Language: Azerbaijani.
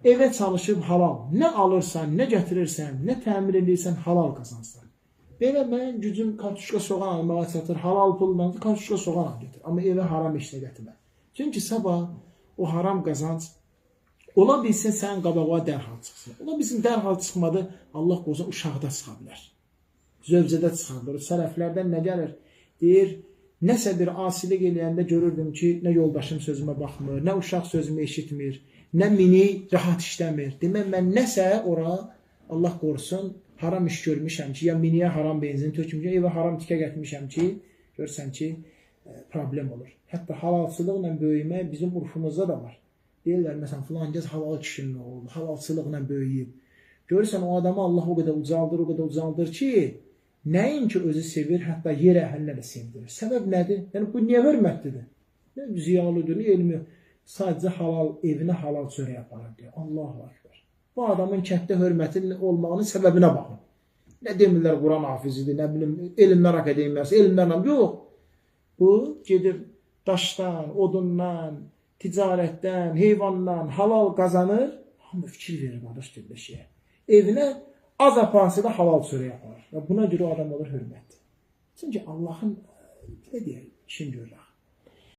Evə çalışıb halal. Nə alırsan, nə gətirirsən, nə təmir edirsən, halal qazansan. Belə mənim gücüm kartuşka soğan almağa çatır, halal pulla kartuşka soğan al gətir. Amma evə haram işlə gətirmə. Çünki sabah o haram qazanc ola bilsin sənin qabağa dərhal çıxsın. Ola bilsin dərhal çıxmadı, Allah qorusun uşaqda çıxa bilər. Zövcədə çıxa bilər. Sələflərdən nə gəlir? Deyir, nəsə bir asilik eləyəndə görürdüm ki, nə yoldaşım sözümə baxmır, nə uşaq sözümü eşitmir, nə mini rahat işləmir. Demək mən nəsə ora Allah qorusun haram iş görmüşəm ki, ya miniyə haram benzin tökmüşəm, evə haram tikə gətirmişəm ki, görürsən ki, problem olur. Hətta halalçılıqla böyümək bizim urfumuzda da var. Deyirlər, məsələn, filan kəs halal kişinin oğlu, halalçılıqla böyüyüb. Görürsən, o adamı Allah o qədər ucaldır, o qədər ucaldır ki, nəinki özü sevir, hətta yer əhlinə də sevdirir. Səbəb nədir? Yəni, bu niyə hörmətlidir? Nə ziyalıdır, nə elmi, sadəcə halal, evinə halal çörək aparır deyə. Allahu Akbar. Bu adamın kənddə hörmətinin olmağının səbəbinə baxın. Nə demirlər Quran hafizidir, nə bilim, Elmlər Akademiyası, elmlərlə. Yox. Bu gedir daşdan, odundan, ticarətdən, heyvandan halal qazanır. Hamı fikir verir qardaş belə şeyə. Evinə az aparsa da halal çörək aparır. Və buna görə o adam olur hörmətli. Çünki Allahın, belə deyək, işin görür axı.